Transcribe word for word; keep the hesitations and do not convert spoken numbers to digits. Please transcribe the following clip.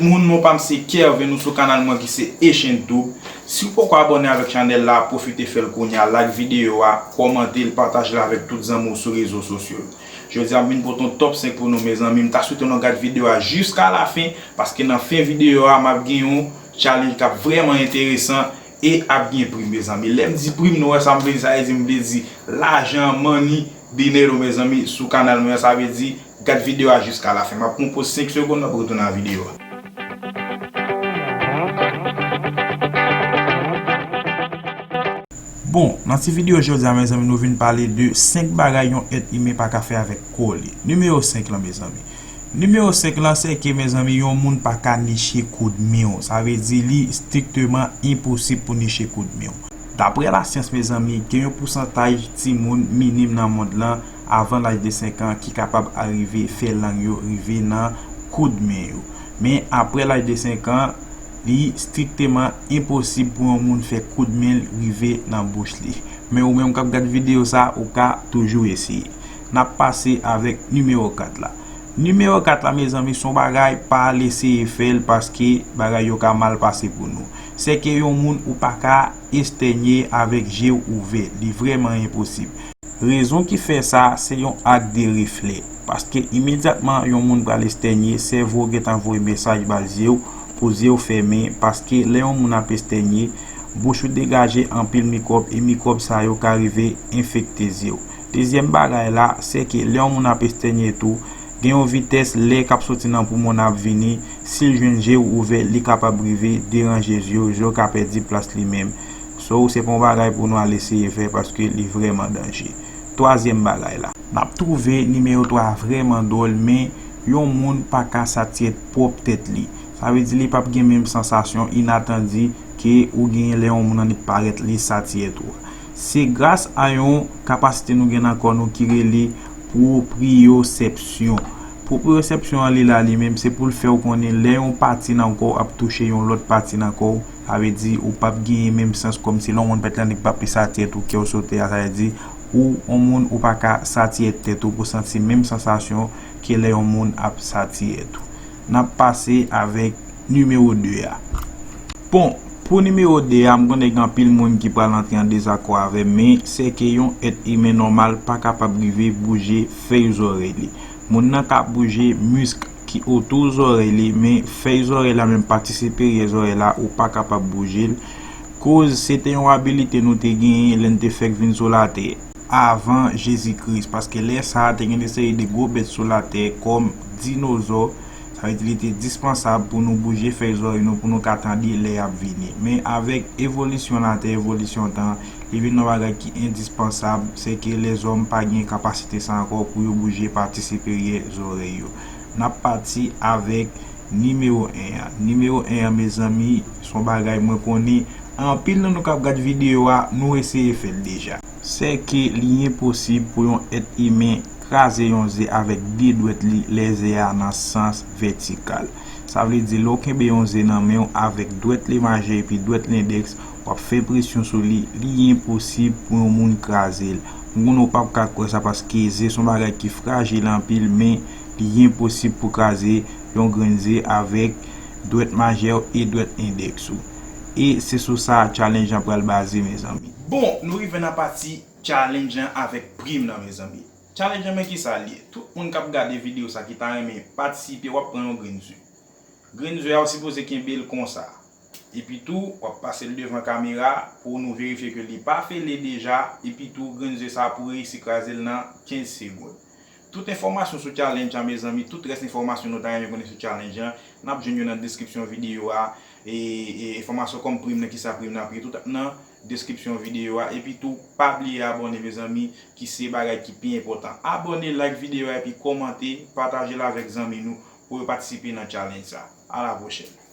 Moun, non pa m se Kervin, ou sou kanal mwen ki se Haitian Tube. Si w poko abòne avèk chanèl la, pwofite fè l kounye a, like videyo a, kòmante l, pataje l avèk tout zanmi w sou rezo sosyo yo. Jodi a m vin pote yon top senk pou nou, mezanmi. M ta swete nou gad videyo a jiska la fen, paske nan fen videyo a, m ap gen yon challenge k ap vrèman enteresan e ap gen prim, mezanmi. Lè m di prim, nou wè sa m vle di, sa vle di m vle di lajan, money, dinero, mezanmi, sou kanal mwen, sa vle di gad videyo a jiska la fen. M ap pran yon poz senk segonn, m ap retounen a videyo a. Bon, nan ti videyo jodi a, mezanmi, nou vin pale de senk bagay yon èt imen pa ka fè avèk kò li. Nimewo senk lan, mezanmi. Nimewo senk lan, se ke, mezanmi, yon moun pa ka niche koudmen w. Sa vle di li strikteman enposib pou niche koudmen w. Daprè lasyans, mezanmi, gen yon pousantaj timoun minim nan mond lan avan laj de senk an ki kapab arive fè lang yo rive nan koudmen yo. Men apre laj de senk an, li strikteman enposib pou yon moun fè koudmen l rive nan bouch li. Men ou menm k ap gad videyo sa, ou ka toujou eseye. N ap pase avèk nimewo kat la. Nimewo kat la, mezanmi, se yon bagay, pa al eseye fè l paske bagay yo ka mal pase pou nou. Se ke yon moun ou pa ka estènye avèk je w ouvè. Li vrèman enposib. Rezon ki fè sa, se yon ak de reflè. Paske imedyatman yon moun pral estènye, sèvo w gentan voye mesaj ba zye w pou zye w fèmen, paske lè yon moun ap estènye, bouch ou degaje anpil mikwòb e mikwòb sa yo ka rive enfekte zye w. Dezyèm bagay la, se ke lè yon moun ap estènye tou, gen yon vitès lè k ap soti nan poumon nan ap vini, si l jwenn je w ouvè, li kapab rive deranje zye w, zye w ka pèdi plas li menm. So, se pa yon bagay pou nou al eseye fè paske li vrèman danje. Twazyèm bagay la. N ap twouve nimewo twa a vrèman dwòl, men yon moun pa ka satisfè pwòp tèt li. Sa vle di li p ap gen menm sansasyon inatandi ke ou genyen lè yon moun annik parèt li satisfè ou. Se gras a yon kapasite nou gen nan kò nou ki rele pwopriyosèpsyon. Pwopriyosèpsyon an li la li menm, se pou l fè w konnen lè yon pati nan kò w ap touche yon lòt pati nan kò w, sa vle di ou p ap genyen menm sans kòmsi lè yon moun pèt li annik p ap satisfè ou, kè w sote a, sa vle di ou, yon moun ou pa ka satisfè tèt ou pou santi menm sansasyon ke lè yon moun ap satisfè ou. N ap pase avèk nimewo de a. Bon, pou nimewo de a, m konnen gen anpil moun ki pral antre an dezakò avè m, men se ke yon èt imen nòmal pa kapab rive bouje fèy zòrèy li. Moun nan ka bouje misk ki otou zòrèy li, men fèy zòrèy la, menm pati siperyè zòrèy la, ou pa kapab bouje l. Koz se te yon abilite nou te genyen lè n te fèk vin sou latè avan Jezi Kris, paske lè sa a te gen de seri de gwo bèt sou latè kòm dinozò, sa vle di li te dispansab pou nou bouje fèy zòrèy nou pou nou ka tande lè y ap vini. Men avèk evolisyon latè, evolisyon tan, li vin yon bagay ki endispansab, se ke lèzòm pa gen kapasite sa ankò pou yo bouje pati siperyè zòrèy yo. N ap pati avèk nimewo en an. Nimewo en an, mezanmi, se yon bagay mwen konnen anpil nan nou k ap gad videyo a, nou eseye fè l deja. Se ke li enposib pou yon èt imen kraze yon ze avèk de dwèt li lè ze a nan sans vètikal. Sa vle di lè w kenbe yon ze nan men w avèk dwèt li majè epi dwèt li endèks, w ap fè presyon sou li, li enposib pou yon moun kraze l. M konnen w p ap ka kwè sa paske ze se yon bagay ki frajil anpil, men li enposib pou kraze yon grenn ze avèk dwèt majè w e dwèt endèks ou. E se sou sa challenge an pral baze, mezanmi. Bon, nou rive nan pati challenge an avèk prim nan, mezanmi. Challenge an, men kisa l ye? Tout moun k ap gade videyo sa ki ta renmen patisipe, w ap pran yon grenn ze. Grenn ze a, ou sipoze kenbe l konsa. Epi tou, w ap pase l devan kamera pou nou verifye ke li pa fele deja. Epi tou, grenn ze sa a pou reyisi kraze l nan kenz segonn. Tout enfòmasyon sou challenge an, mezanmi, tout rès enfòmasyon nou ta renmen konnen sou challenge an, n ap jwenn yo nan deskripsyon videyo a. E, e enfòmasyon kòm prim nan, kisa prim nan ap ye, tout ap nan deskripsyon videyo a. Epi tou, pa bliye abòne, mezanmi, ki se bagay ki pi enpòtan. Abòne, like videyo a, epi kòmante, pataje l avèk zanmi nou pou yo patisipe nan challenge sa. A la pwochèn.